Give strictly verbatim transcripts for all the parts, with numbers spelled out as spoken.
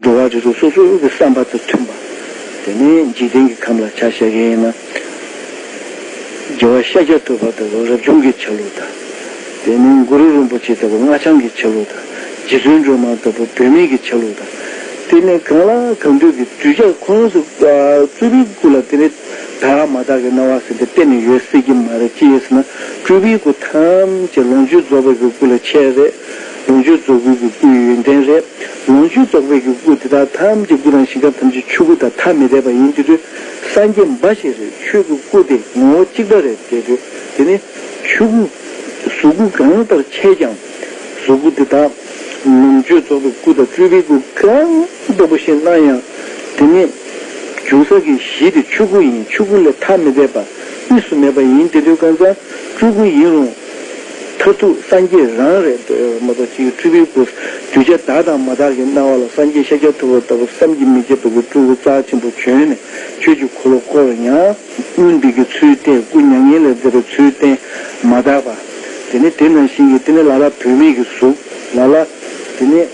འགྲོ་བ་རིགས་དྲུག་སོ་སོའི་གི་བསམ་པ་དང་མཐུན་པ། དེ་ནས་འཇིག་རྟེན་གྱི་ཁམས་ལ་ཆ་བཞག་གི་ཡིན་ན། རྒྱལ་བ་ཤཱཀྱ་ཐུབ་པ་ལྟ་བུ་རབ་བྱུང་གི་ཆ་ལུགས་དང་། དེ་ནས་གུ་རུ་རིན་པོ་ཆེ་ལྟ་བུ་སྔགས་འཆང་གི་ཆ་ལུགས་དང་། རྗེ་བཙུན་སྒྲོལ་མ་ལྟ་བུ་བུད་མེད་ཀྱི་ཆ་ལུགས་དང་། དེ་ནས་གང་ལ་གང་འདུལ་གྱི་གདུལ་བྱ་ཁོ་རང་ཚོ་སྤྲུལ་པའི་སྐུ་ལ་དེ་ནས་དག་མ་དག་གི་སྣང་བ་ཟེར་དེ་གཏན་ནས་ཡོད་སྲིད་ཀྱི་མ་རེད། ཅི་ཡོད་ཟེར་ན་སྤྲུལ་པའི་སྐུ་ཐམས་ཅད་ལོངས་སྤྱོད་རྫོགས་པའི་གི་སྐུ་ལ་ཁྱད་རེད། ལོངས་སྤྱོད་རྫོགས་པའི་གི་སྐུའི་ཡོན་ཏན་རེད། ལོངས་སྤྱོད་རྫོགས་པའི་གི་སྐུ་དེ་དག་ཐམས་ཅད་སྐུ་དང་ཞིང་ཁམས་ཐམས་ཅད་ཆོས་སྐུ་དང་ཐ་མི་དད་པ་ཡིན་དེ་དུས་སངས་རྒྱས་འབའ་ཞིག་རེད། ཆོས་ཀྱི་སྐུ་དེ་ངོ་བོ་གཅིག་པ་རེད་དེ་དུས་དེ་ནི་ཆོས་སྐུ་གཟུགས་སྐུ་གང་ལྟར་ཆད་ཀྱང་གཟུགས་སྐུ་དེ་དག་ལོངས་སྤྱོད་རྫོགས་པའི་སྐུ་དང་སྤྲུལ་པའི་སྐུ་གང་ལྟ་བུ་ཞིག་སྣང་ཡང་དེ་ནི་འབྱུང་ས་གི་གཞི་དེ་ཆོས་སྐུ་ཡིན། ཆོས་སྐུ་ལས་ཐ་མི་དད་པ་དབུས་སུ་མེད་པ་ཡིན་དེ་དུས་གང་ཟག་སྤྲུལ་སྐུ་ཡིན་རུང་། མཐར་ཐུག་སངས་རྒྱས་རང་རེད་འདོད་ཡོད་མ་གཏོགས་ཅིག་སྤྲུལ་པའི་སྐུ། གདུལ་བྱ་དག་དང་མ་དག་གི་སྣང་བ་ལ་སངས་རྒྱས་ཤཱཀྱ་ཐུབ་པ་ལྟ་བུ་བསམ་གྱིས་མི་ཁྱབ་པ་གི་སྤྲུལ་སྐུ་རྩ་ཆེན་པོ་བྱོན་ནས་ཆོས་ཀྱི་འཁོར་ལོ་བསྐོར་ཡང་མངོན་པའི་གི་ཚུལ་བསྟན། སྐུ་མྱ་ངན་ལས་འདས་པའི་ཚུལ་བསྟན། མ་དག་པ། དེ་ནས་དེ་ནང་བཞིན་གྱི་དེ་ནས་ལ་ལ་བུད་མེད་ཀྱི་གཟུགས། ལ་ལ་དེ་ནས་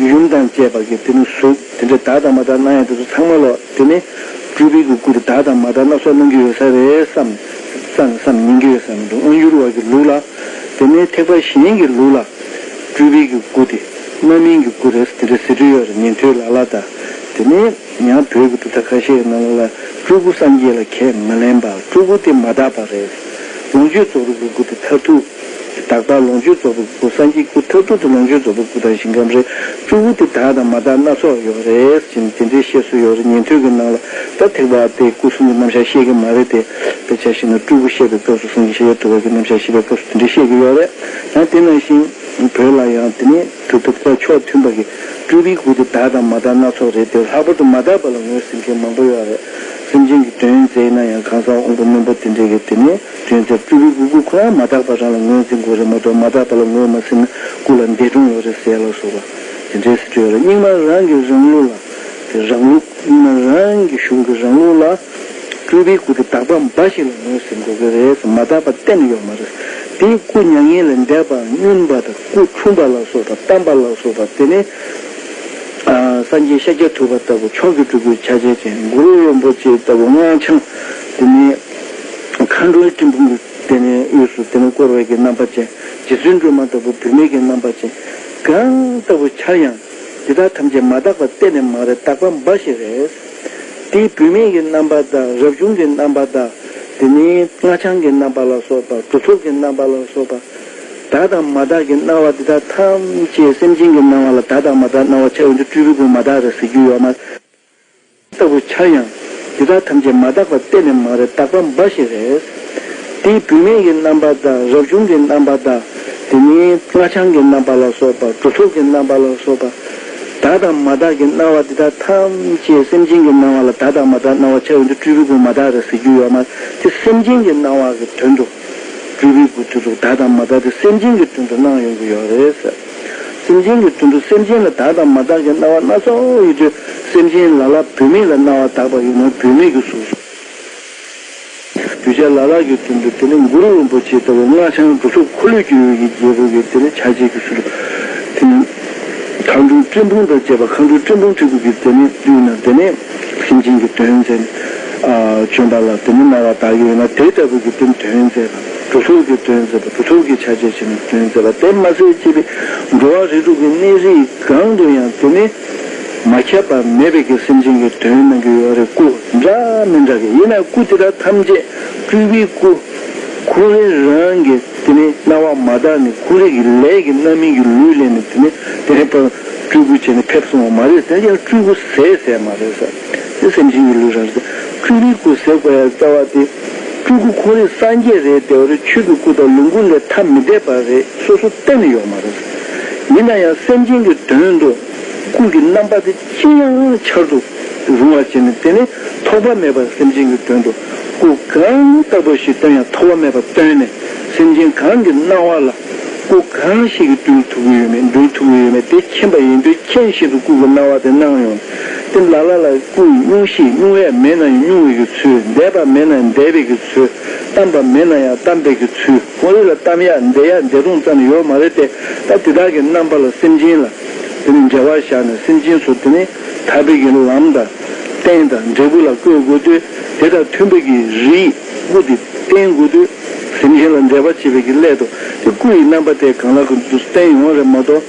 ཡུམ་དང་བཅས་པ་གི་དེ་ནས་གཟུགས་དེ་འདྲ་དག་དང་མ་དག་སྣང་ཡང་དེ་ཚོ་ཚང་མ་ལ། དེ་ནས་སྤྲུལ་པའི་གི་སྐུ་དེ་དག་དང་མ་དག་སྣ་ཚོགས་སྣང་གི་ཡོད་ས་རེད་བསམ་བསམ་བསམ་ཉན་གི་ཡོད་ས་མི་འདུག་སྔ་འགྱུར་བ་གི་ལུགས་ལ། དེ་ནས་ཐེག་པ་གཞན་གྱི་ལུགས་ལ་སྤྲུལ་པའི་གི་སྐུ་དེ་རྣམ་སྨིན་གྱི་སྐུ་རེད་དེ་འདྲ་ཟེར་གྱི་ཡོད་རེད། ཉན་ཐོས་ལ་ལ་དང་། དེ་ནས་ཡང་བོད་ཀྱི་གྲུབ་མཐའ་ཁ་ཤས་ཀྱི་ནང་ལ་སྤྲུལ་སྐུ་སངས་རྒྱས་ལ་ཁས་མ་ལེན་པ། སྤྲུལ་སྐུ་དེ་མ་དག་པ་རེད། ལོངས་སྤྱོད་རྫོགས་རིམ་གྱི་སྐུ་དེ་མཐར་ཐུག་དག་པ་ལོངས་སྤྱོད་རྫོགས་པའི་སྐུ། སངས་རྒྱས་སྐུ་མཐར་ཐུག་དེ་ལོངས་སྤྱོད་རྫོགས་པའི་སྐུ་དང་ཞིང་ཁམས་རེད། སྤྲུལ་སྐུ་དེ་དག་དང་མ་དག་སྣ་ཚོགས་ཡོད་རེད་ཅེས་དེ་འདྲའི་བཤད་སྲོལ་ཡོད་རེད། ཉན་ཐོས་ཀྱི་ནང་ལ་ད་ཐེག་པ་དེ་སྐུ་གསུམ་གྱི་རྣམ་གཞག་བཤད་ཀྱི་མ་རེད་དེ། དཔེ་ཆ་བཞག་ན་སྤྲུལ་སྐུ་བཤད་པའི་སྐབས་སུ་སངས་རྒྱས་ཤཱཀྱ་ཐུབ་པ་གི་རྣམ་གཞག་བཤད་པའི་སྐབས་སུ་དེ་འདྲ་བཤད་ཀྱི་ཡོད་རེད། ཡང་དེ་ནང་བཞིན་བོད་ལ་ཡང་དེ་ནས་གྲུབ་མཐའ་ཕྱོགས་མཐུན་པ་གི་སྤྲུལ་པའི་སྐུ་དེ་དག་དང་མ་དག་སྣ་ཚོགས་རེད་དེ། ལྷག་པར་དུ་མ་དག་པ་ལ་ངོས་ཟིན་མཁན་མང་པོ་ཡོད་རེད། སེམས་ཅན་གྱི་དོན་མཛད་ན་ཡང་ཁང་བཟང་དབང་པོ་རྣོན་པོ་དེ་འདྲས་ཀྱི་དེ་ནས། དོན་དེ་སྤྲུལ་པའི་སྐུ། སྐུ་ཁོ་རང་མ་དག་པ་རང་ལ་ངོས་འཛིན་དགོས་རེད་མ་གཏོགས། མ་དག་པ་ལ་ངོས་མ་ཟིན་ན་སྐུ་ལ་འདས་གྲོངས་ཡོད་རེད་ཟེར་ལ་སོགས་པ་དེ་འདྲའི་སྲིད་བྱུས་ཡོད་རེད། རྙིང་མ་རང་གི་རང་ལུགས་ལ། དེ་རང་ལུགས། རྙིང་མ་རང་གི་གཞུང་གི་རང་ལུགས་ལ། སྤྲུལ་པའི་སྐུ་དེ་དག་པ་འབའ་ཞིག་ལ་ངོས་ཟིན་དགོས་ཀྱི་རེད། མ་དག་པ་གཏན་ནས་ཡོད་མ་རེད། དེའི་སྐུ་མྱ་ངན་ལས་འདས་པ་སྨྱོན་པ་དང་སྐུ་འཁྲུངས་པ་ལ་སོགས་པ། བལྟམས་པ་ལ་སོགས་པ་དེ་ནི། ཨ། སངས་རྒྱས་ཤཱཀྱ་ཐུབ་པ་ལྟ་བུ་མཆོག་གི་སྤྲུལ་སྐུའི་ཆ་བྱད་ཅན། གུ་རུ་རིན་པོ་ཆེ་ལྟ་བུ་སྔགས་འཆང་། དེ་ནས་མཁའ་འགྲོའི་སྤྲིན་ཕུང་གི་དེ་ནས་དབུས་སུ་དེ་ནས་བསྐོར་བའི་གི་རྣམ་པ་ཅན། རྗེ་བཙུན་སྒྲོལ་མ་ལྟ་བུ་བུད་མེད་ཀྱི་རྣམ་པ་ཅན། གང་ལྟ་བུ་འཆར་ཡང་། འདི་དག་ཐམས་ཅད་མ་དག་པ་གཏན་ནས་མ་རེད། དག་པ་འབའ་ཞིག་རེད། དེའི་བུད་མེད་ཀྱི་རྣམ་པ་དང་། རབ་བྱུང་གི་རྣམ་པ་དང་། དེ་ནས་སྔགས་འཆང་གི་རྣམ་པ་ལ་སོགས་པ། གྲུབ་ཐོབ་ཀྱི་རྣམ་པ་ལ་སོགས་པ། དག་དང་མ་དག་གི་སྣང་བ་འདི་དག་ཐམས་ཅད་སེམས་ཅན་གྱི་སྣང་བ་ལ་དག་དང་མ་དག་སྣང་བ་འཆར་ཡོང་དུས་སྤྲུལ་པའི་སྐུ་མ་དག་རེད་ཟེར་རྒྱུ་ཡོད་མ། ལྟ་བུ་འཆར་ཡང་། འདི་དག་ཐམས་ཅད་མ་དག་པ་གཏན་ནས་མ་རེད། དག་པ་འབའ་ཞིག་རེད། དེའི་བུད་མེད་ཀྱི་རྣམ་པ་དང་། རབ་བྱུང་གི་རྣམ་པ་དང་། དེ་ནས་སྔགས་འཆང་གི་རྣམ་པ་ལ་སོགས་པ། གྲུབ་ཐོབ་ཀྱི་རྣམ་པ་ལ་སོགས་པ། དག་དང་མ་དག་གི་སྣང་བ་འདི་དག་ཐམས་ཅད་སེམས་ཅན་གྱི་སྣང་བ་ལ་དག་དང་མ་དག་སྣང་བ་འཆར་ཡོང་དུས་སྤྲུལ་པའི་སྐུ་མ་དག་རེད་ཟེར་རྒྱུ་ཡོད་མ་རེད། དེ་སེམས་ཅན་གྱི་སྣང་བ་གི་དོན་དུ། སྤྲུལ་པའི་སྐུ་དེ་ཚོ་དག་དང་མ་དག་དེ་སེམས་ཅན་གྱི་དོན་དུ་སྣང་ཡོང་གི་ཡོད་རེད་ཟེར། སེམས་ཅན་གྱི་དོན་དུ་སེམས་ཅན་ལ་དག་དང་མ་དག་གི་སྣང་བ་སྣ་ཚོགས་ཡོད་དུས་སེམས་ཅན་ལ་ལ་བུད་མེད་ལ་སྣང་བ་དག་པ་ཡོད་ན་བུད་མེད་ཀྱི་གཟུགས་སོ། གདུལ་བྱ་ལ་ལ་གི་དོན་དུ་དེ་ནི་གུ་རུ་རིན་པོ་ཆེ་ལྟ་བུ་སྔགས་འཆང་གྲུབ་ཐོབ་འཁོར་ལོས་སྒྱུར་བའི་གི་རྒྱལ་པོ་གི་དེ་ནི་ཆ་བྱད་ཀྱི་ཚུལ་དུ་དེ་ནི་མཁའ་འགྲོའི་སྤྲིན་ཕུང་དང་བཅས་པ་མཁའ་འགྲོའི་སྤྲིན་ཕུང་འཁྲིགས་པའི་གི་དེ་ནི་དབུས་ན་དེ་ནི། སེམས་ཅན་གྱི་དོན་མཛད། ཨ། བྱོན་པ་ལ་དེ་ནི་སྣང་བ་དག་ཡོད་ན་དེ་ལྟ་བུ་གི་དོན་མཛད་པ། གྲུབ་ཐོབ་ཀྱི་དོན་མཛད་པ། གྲུབ་ཐོབ་ཀྱི་ཆ་བྱད་བྱས་ནས་དོན་མཛད་པ། དེ་མ་ཟད་སྐྱེས་པའི་འགྲོ་བ་རིགས་དྲུག་གི་གནས་རིས་གང་དུ་ཡང་དེ་ནི་མ་ཁྱབ་པ་མེད་པའི་གི་སེམས་ཅན་གྱི་དོན་གནང་གི་ཡོད་རེད། སྐུ་འདྲ་མི་འདྲ་གི་ཡིན་ན་སྐུ་དེ་དག་ཐམས་ཅད་སྤྲུལ་པའི་སྐུ་ཁོ་རང་རང་གི་དེ་ནི་སྣང་བ་མ་དག་ནས་ཁོ་རང་གི་ལས་ཀྱི་རྣམ་སྨིན་གྱི་ལུས་ལེན་ནས་དེ་ནི་དེ་ནི་ཕར་སྤྲུལ་སྐུ་བྱས་ནས་ཕེབས་སོང་བ་མ་རེད་ཟེར། ཡང་སྤྲུལ་སྐུ་ཟེར་ཟེར་མ་རེད་ཟེར། དེ་སེམས་ཅན་གྱི་ལུས་རང་རེད། སྤྲུལ་པའི་སྐུ་ཟེར་དགོས་ཡ་རྩ་བ་དེ་སྤྲུལ་སྐུ་ཁོ་རང་སངས་རྒྱས་རེད། དེ་བ་རེད། ཆོས་ཀྱི་སྐུ་དང་ལོངས་སྐུ་ལས་ཐ་མི་དད་པ་རེད། སོ་སོ་གཏན་ནས་ཡོད་མ་རེད། ཡིན་ན་ཡང་སེམས་ཅན་གྱི་དོན་དུ་སྐུ་གི་རྣམ་པ་དེ་ཅི་ཡང་འཆར་དུ་རུང་བ་བྱས་ནས་དེ་ནི་ཐོགས་པ་མེད་པར་སེམས་ཅན་གྱི་དོན་དུ་སྐུ་གང་ལྟ་བུ་ཞིག་སྟོན་ཡང་ཐོགས་པ་མེད་པར་སྟོན་ནས་སེམས་ཅན་གང་གི་སྣང་བ་ལ་སྐུ་གང་ཞིག་གིས་འདུལ་ཐུབ་ཀྱི་ཡོད་མེད། འདུལ་ཐུབ་ཀྱི་ཡོད་མེད་དེ་མཁྱེན་པ་ཡིན་དུས་མཁྱེན་བཞིན་དུ་སྐུ་གི་སྣང་བ་དེ་སྣང་ཡོང་། དེ་ལ་ལ་ལ་སྐུ་སྙུང་གཞི་སྙུང་ཡས་མེད་ན་ཡང་སྙུང་བའི་གི་ཚུལ། འདས་པ་མེད་ན་ཡང་འདས་པའི་གི་ཚུལ། བལྟམས་པ་མེད་ན་ཡང་བལྟམས་པའི་གི་ཚུལ། ཁོ་རང་ལ་བལྟམས་ཡ་འདས་ཡ་འདས་གྲོངས་ཙམ་ཡོད་མ་རེད་དེ། ད་དེ་དག་གི་རྣམ་པ་ལ་སེམས་ཅན་ལ་ དེ་ནི་འབྲེལ་བ་བཞག་ནས་སེམས་ཅན་ཚོ་དེ་ནི་ཐར་པའི་གི་ལམ་དང་རྟེན་དང་འབྲས་བུ་ལ་བཀོད་དགོས་དུས། དེ་དང་མཐུན་པའི་གི་རིགས་སྐུ་དེ་བསྟེན་དགོས་དུས། སེམས་ཅན་ལ་འབྲེལ་བ་བྱེད་པའི་གི་སླད་དུ་དེ་སྐུ་ཡི་རྣམ་པ་དེ་གང་ལ་གང་འདུལ་བསྟན་ཡོང་བ་རེད་མ་གཏོགས།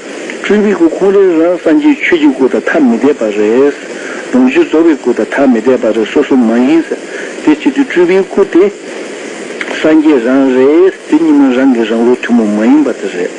སྤྲུལ་པའི་སྐུ་ཁོང་རང་རང་སངས་རྒྱས་ཆོས་ཀྱི་སྐུ་དང་ཐ་མི་དད་པ་རེད། ལོངས་སྤྱོད་རྫོགས་པའི་སྐུ་དང་ཐ་མི་དད་པ་རེད། སོ་སོ་མ་ཡིན་ཟེར། དེ་བྱེད་དུས་སྤྲུལ་པའི་སྐུ་དེ་སངས་རྒྱས་རང་རེད། དེ་ཉིད་ནི་རང་གི་རང་ལུགས་ཐུན་མོང་མ་ཡིན་པ་དེ་རེད།